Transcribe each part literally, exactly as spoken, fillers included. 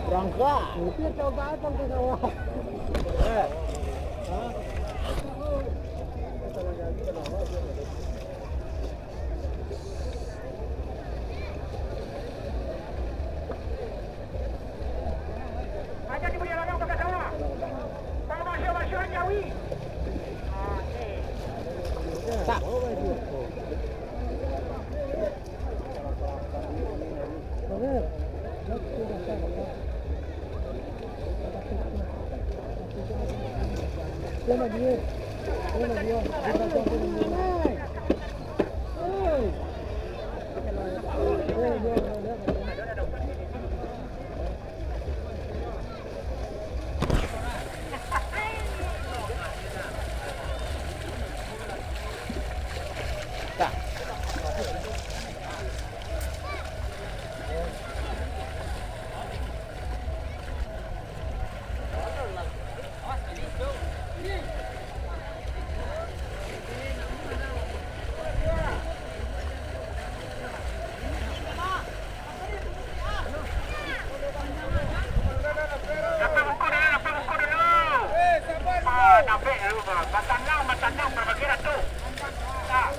Berangkat. Dapat buku dulu, dapat buku dulu. Ah, dapat dulu, bah. Batanang, batanang, berbagi ratu. Nah.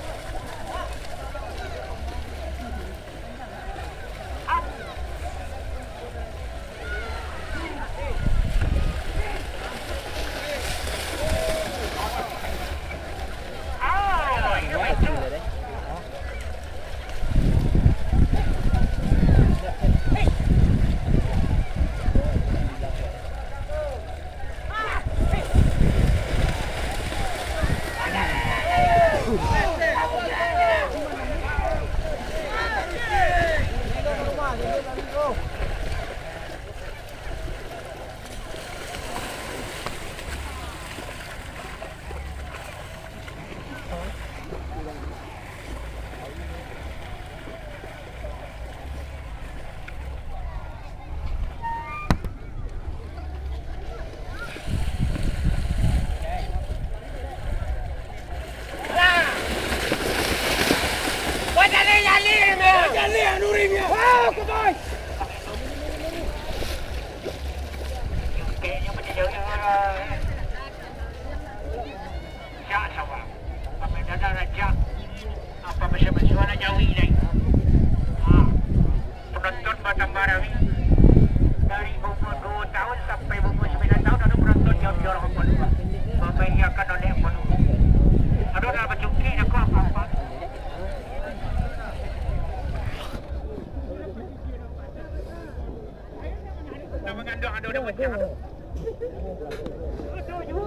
Cak sawah. Apa dalam rancak? Apa basa-basa lah jawi lai. Ha. Penonton batambah rawi. Dari umur dua tahun sampai umur sembilan tahun, ada penonton yang diorang apa dua. Memeriahkan oleh apa dua. Ada dalam bacungkik, nak apa-apa. Nak mengandung, ada, ada macam. Setuju.